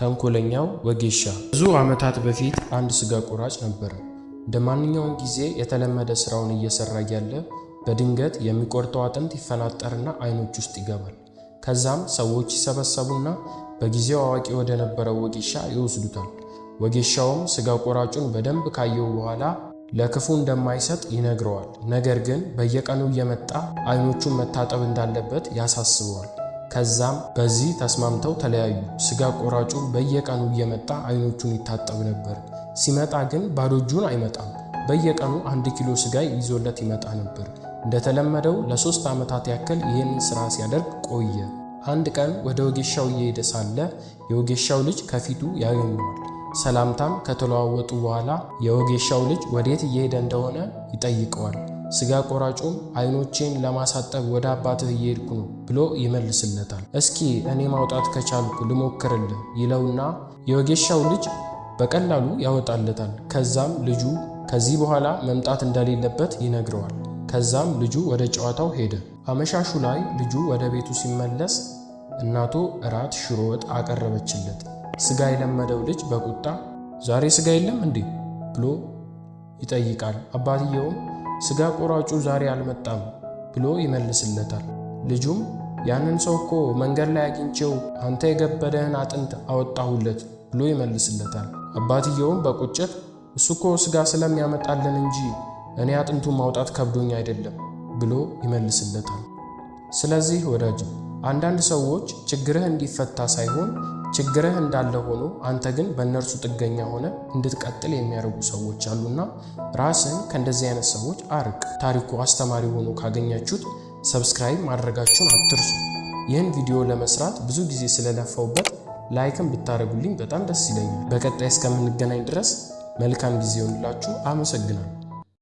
ተንኮለኛው ወጌሻ። ብዙ ዓመታት በፊት አንድ ስጋ ቆራጭ ነበረ። እንደ ማንኛውም ጊዜ የተለመደ ስራውን እየሰራ እያለ በድንገት የሚቆርጠው አጥንት ይፈናጠርና አይኖች ውስጥ ይገባል። ከዛም ሰዎች ይሰበሰቡና በጊዜው አዋቂ ወደ ነበረው ወጌሻ ይወስዱታል። ወጌሻውም ስጋ ቆራጩን በደንብ ካየው በኋላ ለክፉ እንደማይሰጥ ይነግረዋል። ነገር ግን በየቀኑ እየመጣ አይኖቹን መታጠብ እንዳለበት ያሳስበዋል። ከዛም በዚህ ተስማምተው ተለያዩ። ስጋ ቆራጩ በየቀኑ እየመጣ አይኖቹን ይታጠብ ነበር። ሲመጣ ግን ባዶ እጁን አይመጣም። በየቀኑ 1 ኪሎ ስጋ ይዞለት ይመጣ ነበር። እንደተለመደው ለ3 ዓመታት ያክል ይህንን ስራ ሲያደርግ ቆየ። አንድ ቀን ወደ ወጌሻው እየሄደ ሳለ የወጌሻው ልጅ ከፊቱ ያገኘዋል። ሰላምታም ከተለዋወጡ በኋላ የወጌሻው ልጅ ወዴት እየሄደ እንደሆነ ይጠይቀዋል። ስጋ ቆራጩም "አይኖቼን ለማሳጠብ ወደ አባትህ እየሄድኩ ነው" ብሎ ይመልስለታል። "እስኪ እኔ ማውጣት ከቻልኩ ልሞክርልህ" ይለውና የወጌሻው ልጅ በቀላሉ ያወጣለታል። ከዛም ልጁ ከዚህ በኋላ መምጣት እንደሌለበት ይነግረዋል። ከዛም ልጁ ወደ ጨዋታው ሄደ። አመሻሹ ላይ ልጁ ወደ ቤቱ ሲመለስ እናቱ እራት ሽሮ ወጥ አቀረበችለት። ስጋ የለመደው ልጅ በቁጣ "ዛሬ ስጋ የለም እንዴ?" ብሎ ይጠይቃል። አባትየውም "ስጋ ቆራጩ ዛሬ አልመጣም" ብሎ ይመልስለታል። ልጁም "ያንን ሰው እኮ መንገድ ላይ አግኝቼው አንተ የገበደህን አጥንት አወጣሁለት" ብሎ ይመልስለታል። አባትየውም በቁጭት "እሱ እኮ ስጋ ስለሚያመጣልን እንጂ እኔ አጥንቱን ማውጣት ከብዶኝ አይደለም" ብሎ ይመልስለታል። ስለዚህ ወዳጅ፣ አንዳንድ ሰዎች ችግርህ እንዲፈታ ሳይሆን ችግርህ እንዳለ ሆኖ አንተ ግን በእነርሱ ጥገኛ ሆነህ እንድትቀጥል የሚያደርጉ ሰዎች አሉና ራስህን ከእንደዚህ አይነት ሰዎች አርቅ። ታሪኩ አስተማሪ ሆኖ ካገኛችሁት subscribe ማድረጋችሁን አትርሱ። ይህን ቪዲዮ ለመስራት ብዙ ጊዜ ስለለፋሁበት like ም ብታደርጉልኝ በጣም ደስ ይለኛል። በቀጣይ እስከምንገናኝ ድረስ መልካም ጊዜ ይሁንላችሁ። አመሰግናለሁ።